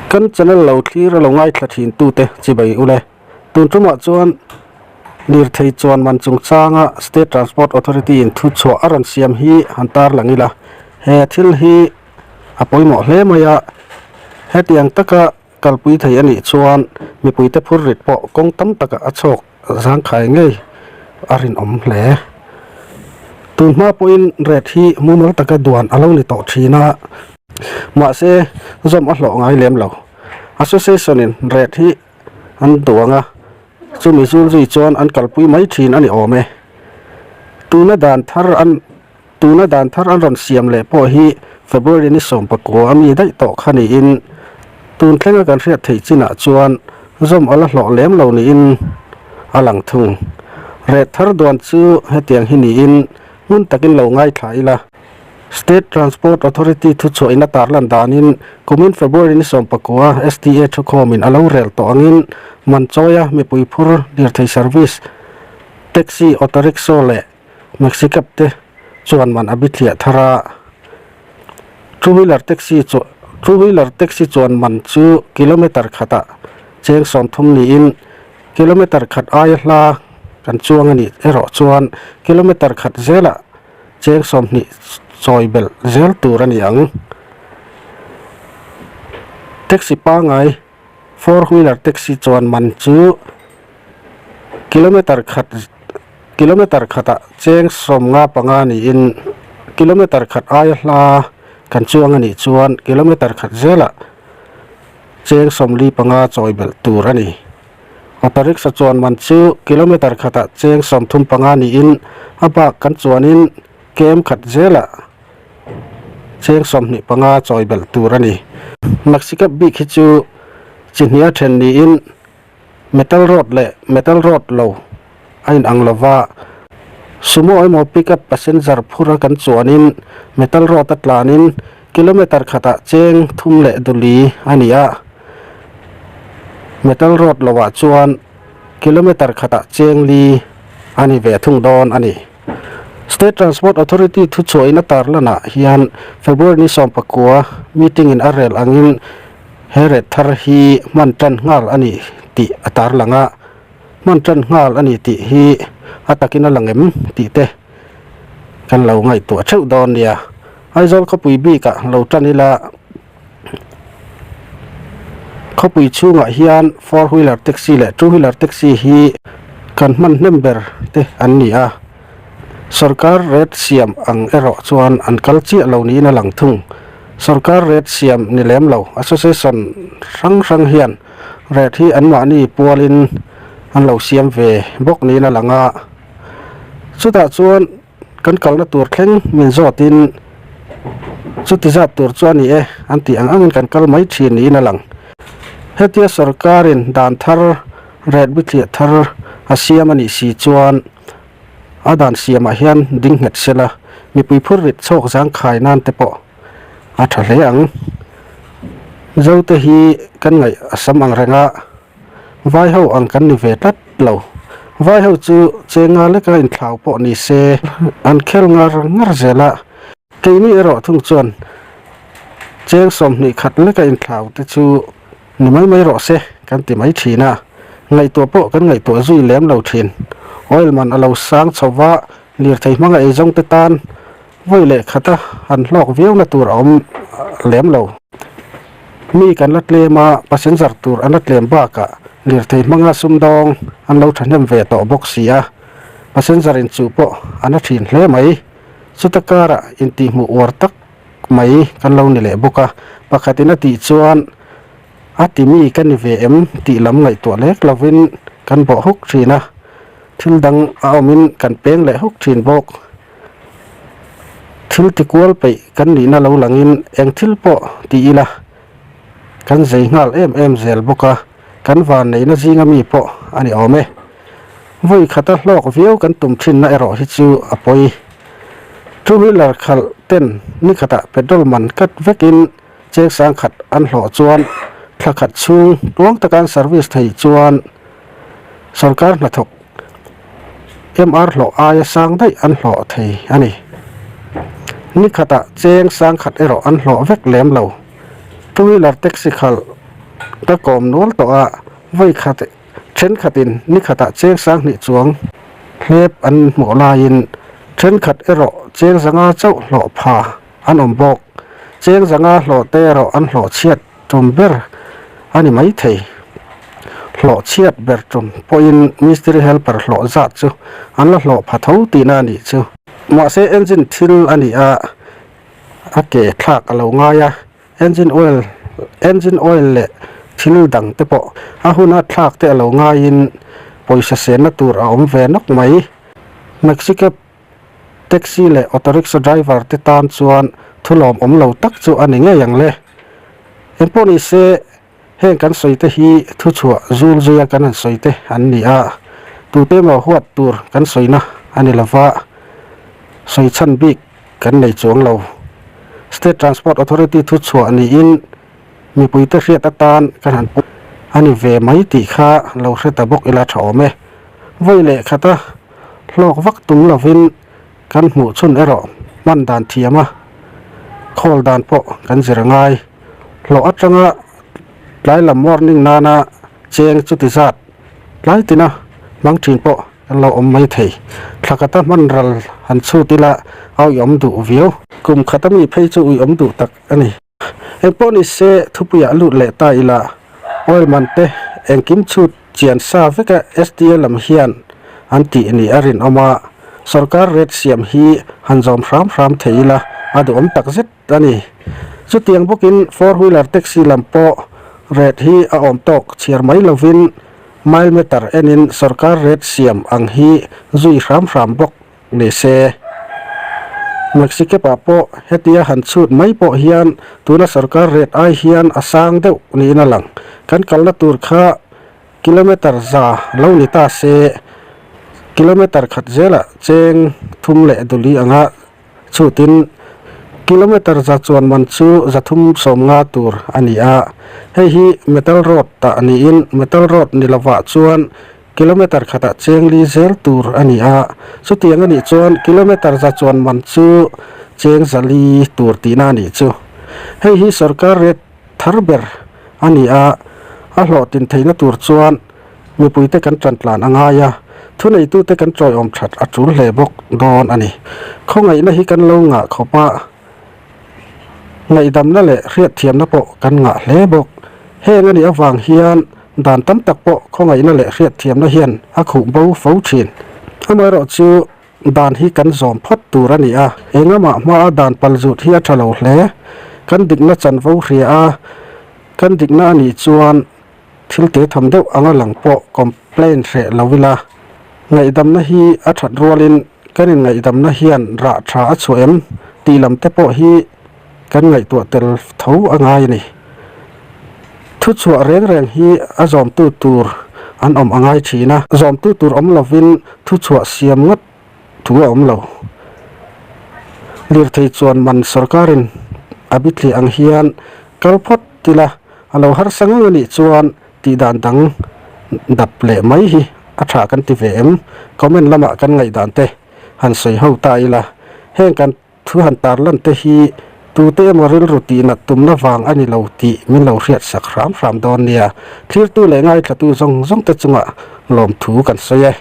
Kan channel lo thlir a lo ngaithla thin tute chibai ule. Tun tumah chuan lirthei chuan man chungchanga State Transport Authority in thu chhuah a rawn siam hi han tarlang ila. He thil hi a pawimawh hle mai a, hetiang taka kalpui thei a nih chuan mipuite phur rit pawh kawng tam takah a chhawk zangkhai ngei a rinawm hle. Tun hma pawhin rate hi mumal taka duan a lo ni tawh thin a, mahse zawm a hlawh ngai lem lo. Association in rate hi an duang a, chumi zul zui chuan an kalpui mai thin a ni awm e. Tuna dan thar an. Tuna dan thar an rawn siam leh pawh hi February ni 19 a mi daih tawh kha niin tun thlenga kan hriat theih chinah chuan zawm a la hlawh lem lo niin a lang thung. Reh thar duan chu hetiang hi niin hmun takin lo ngaithla ila. State Transport Authority thuchhuahin a tarlan danin kumin February ni 19 STA thukhawmin a lo rel tawh angin Manchawia mipui phur lirthei service, taxi, auto rickshaw leh Maxi cab te chuan man a bithliah thar a, two wheeler taxi chu two wheeler taxi chuan man chu kilometer khatah cheng 30 niin kilometer khat aia hla kan chuang a nih erawh chuan kilometer khat zelah cheng 20 chawi belh zel tur a ni ang. Taxi pangai four wheeler taxi chuan man chu kilometer khat kilometer khatah cheng 55 niin kilometer khat aia hla kan chuang a nih chuan kilometer khat zelah cheng 45 chawi belh tur a ni. Auto rickshaw chuan man chu kilometer khatah cheng 35 niin a bak kan chuanin km khat zelah cheng 25 chawi belh tur a ni. Maxi cab bik hi chu chi hnia then niin metal road leh metal road lo a inang lova, sumo emaw pickup passenger phura kan chuanin metal road a tlanin kilometer khatah cheng thum leh duli a ni a, metal road lovah chuan kilometer khatah cheng li a ni ve thung dawn a ni. State Transport Authority thuchhuahin a tarlanah hian February ni 19 meeting in a rel angin he rate thar hi hman tan nghal a ni tih a tarlang a, hman tan nghal a ni tih hi a takin a lang em tih te kan lo ngaihtuah theuh dawn nia. Aizawl khawpui bikah lo tan ila khawpui chhungah hian four wheeler taxi leh two wheeler taxi hi kan hman hnem ber te an ni a, sorkar rate siam ang erawh chuan an kal chiah lo niin a lang thung. Sorkar rate siam ni lem lo association hrang hrang hian rate hi anmahni pualin an lo siam ve bawk niin a lang a, chutah chuan kan kalna tur thleng min zawtin chuti zat tur chu a ni e an tih ang angin kan kal mai thin niin a lang. Hetia sorkarin dan thar rate bithliah thar a siam a nih si chuan a dan siamah hian ding nghet sela mipui phur rit chhawk zangkhai nan te pawh a tha hle ang. Zote hi kan ngaih a sam ang reng a. Vai ho ang kan ni ve tlat lo. Vai ho chu chenga leka inthlau pawh ni se an khel ngar ngar zel a. Keini erawh thung chuan cheng 20 leka inthlau te chu ni mai mai rawh se kan ti mai thin a. Ngaihtuah pawh kan ngaihtuah zui lem lo thin. Oil man a lo sang chho va, lirthei hmanga eizawng te tan vawi leh khata han hlawk viau na tur a awm lem lo. Mi kan la tlem a, passenger tur an la tlem bakah lirthei hmanga sumdawng an lo thahnem ve tawh bawk si a, passenger in chuh pawh an la thin hle mai. Chuta karah intihhmuh uar tak mai kan lo ni leh bawk a, pakhatin a tih chuan a ti mi ka ni ve em tih lam ngaihtuah lek lovin kan bawh huk thin a, thil dang a awmin kan peng leh huk thin bawk. Thil ti kual peih kan nihna lo langin eng thil pawh ti ila kan zei nghal em em zel bawk a, kan van neihna zinga mi pawh a ni awm e. Vawi khata hlawk viau kan tum thinna erawh hi chu a pawi. Two wheeler khalh ten ni khatah petrol man cut vekin cheng 1000 an hlawh chuan thla khat chhung tuang taka an service thei chuan sorkar hnathawk MR hlawh aia sang daih an hlawh thei a ni. Ni khatah cheng 1000 erawh an hlawh vek lem lo. Two wheeler taxi khalh. Ka kawm nual tawh a, vawi khat thenkhatin ni khatah cheng sanghnih chuang hlep an hmuh laiin thenkhat erawh cheng zanga chauh hlawh pha an awm bawk. Cheng zanga hlawh te erawh an hlawh chhiat tum ber a ni maithei. Hlawh chhiat ber tum pawhin mistiri helper hlawh zat chu an la hlawh pha tho tihna a nih chu. Mahse engine thil a ni a, a ke thlak a lo ngai a. Engine oil engine oil leh thil dang te pawh a huna thlak te a lo ngaiin pawisa senna tur a awm ve nawk mai. Maxi cab, taxi leh auto rickshaw driver te tan chuan thu lawm awm lo tak chu a ni ngei ang le. Engpawh ni se heng kan sawi te hi thuchhuah zul zuia kan han sawi te an ni a, tute emaw huat tur kan sawina a ni lova, sawi chhan bik Kan nei chuang lo. State Transport Authority thu chhuah niin mipuite hriat atan kan han pawh a ni ve mai tih kha lo hre ta bawk ila tha awm e. Vawi leh khata hlawk vak tum lovin kan hmuh chhun erawh hman dan thiam a, khawl dan pawh kan zir a ngai. Hlawh atanga tlai lam warning nana cheng chuti zat tlai tina hmang thin pawh Kan lo awm mai thei. Thla khata hman ral han chhut ila a uiawm duh viau. Kum khata mi phei chu uiawm duh tak a ni. Engpawh ni se thupuiah lut leh ta ila oil man te engkim chhut chian sa veka SDA lam hian an tih ni a rinawm a, sorkar rate siam hi han zawm hram hram thei ila a duhawm tak zet a ni. Chutiang bawkin four wheeler taxi lam pawh rate hi a awm tawk chhiar mai lovin Mile meter enin sorkar rate siam ang hi zui hram hram bawk ni se. Maxicab ah pawh hetia han chhut mai pawh hian tuna sorkar rate ai hian a sang deuh niin a lang. Kan kalna tur kha kilometer za lo ni ta se, kilometer khat zelah cheng thum leh duli anga Chutin, kilometre za chuan man chu 350 tur a ni a, hei hi metal road tah niin metal road ni lovah chuan kilometre khatah cheng li zel tur a ni a, chutiang a nih chuan kilometre za chuan man chu cheng za li tur tihna a nih chu. Hei hi sorkar rate thar ber a ni a, a hlawhtlin theihna tur chuan Mipuite kan ṭan tlan a ngai a, thuneitute kan chawiawm ṭhat a ṭul hle bawk dawn a ni. Khawngaihna hi kan lo ngah khawp a, ngaihdamna leh hriatthiamna pawh kan ngah hle bawk. Heng a nih avang hian dan tam tak pawh khawngaihna leh hriatthiamna hian a khuh bo fo ṭhin. Amaherawhchu, dan hi kan zawm phawt tur a ni a, engamah hmaa dan palzut hi a ṭha lo hle. Kan dikna chanvo hria a, kan dikna a nih chuan, Thil te tham deuh anga lang pawh complain hreh lo ila, ngaihdamna hi a that rualin kan inngaihdamna hian rah tha a chhuah em tih lam te pawh hi kan ngaihtuah tel tho a ngai a ni. Thuchhuah reng reng hi a zawmtu tur an awm a ngai thin a, zawmtu tur awm lovin thuchhuah siam ngawt thu a awm lo. Lirthei chuan man sorkarin a bithli ang hian kal phawt ila a lo harsa ngang a nih chuan tih dan dang dap leh mai hi a tha kan ti ve em? Comment lamah kan ngaihdan te han sawi ho ta ila heng kan Thu han tarlan te hi tute emaw rilru tihnat tumna vang a ni lo tih min lo hriat sak hram hram dawn nia. Thlirtu leh ngaithlatu zawng zawng te chungah lawmthu kan sawi e.